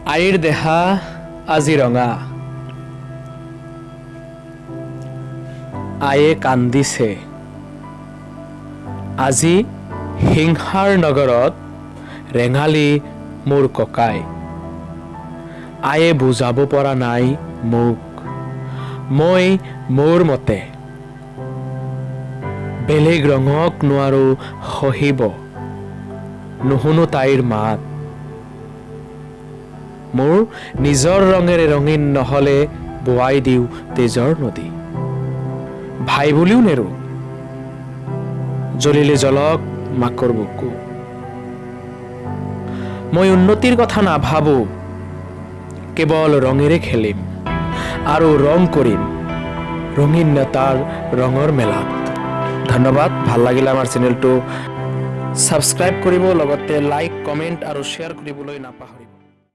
আইৰ দেহা আজি ৰঙা, আয়ে কান্দিছে। আজি হিংসাৰ নগৰত ৰেঙালী মোৰ ককাই। আয়ে বুজাব পৰা নাই মোক, মই মোৰ মতে বেলেগ ৰঙক নোৱাৰো সহিব। নুশুনো তাইৰ মাত। মোৰ নিজৰ ৰঙেৰে ৰঙীন নহ'লে বোৱাই দিওঁ তেজৰ নদী। ভাই বুলিও নেৰো, জ্বলিলে জ্বলক মাকৰ বুকু। মই উন্নতিৰ কথা নাভাবো, কেৱল ৰঙেৰে খেলিম আৰু ৰং কৰিম ৰঙীন নেতাৰ ৰঙৰ মেলাত। ধন্যবাদ। ভাল লাগিলে আমাৰ চেনেলটো ছাবস্ক্ৰাইব কৰিব, লগতে লাইক, কমেণ্ট আৰু শ্বেয়াৰ কৰিবলৈ নাপাহৰিব।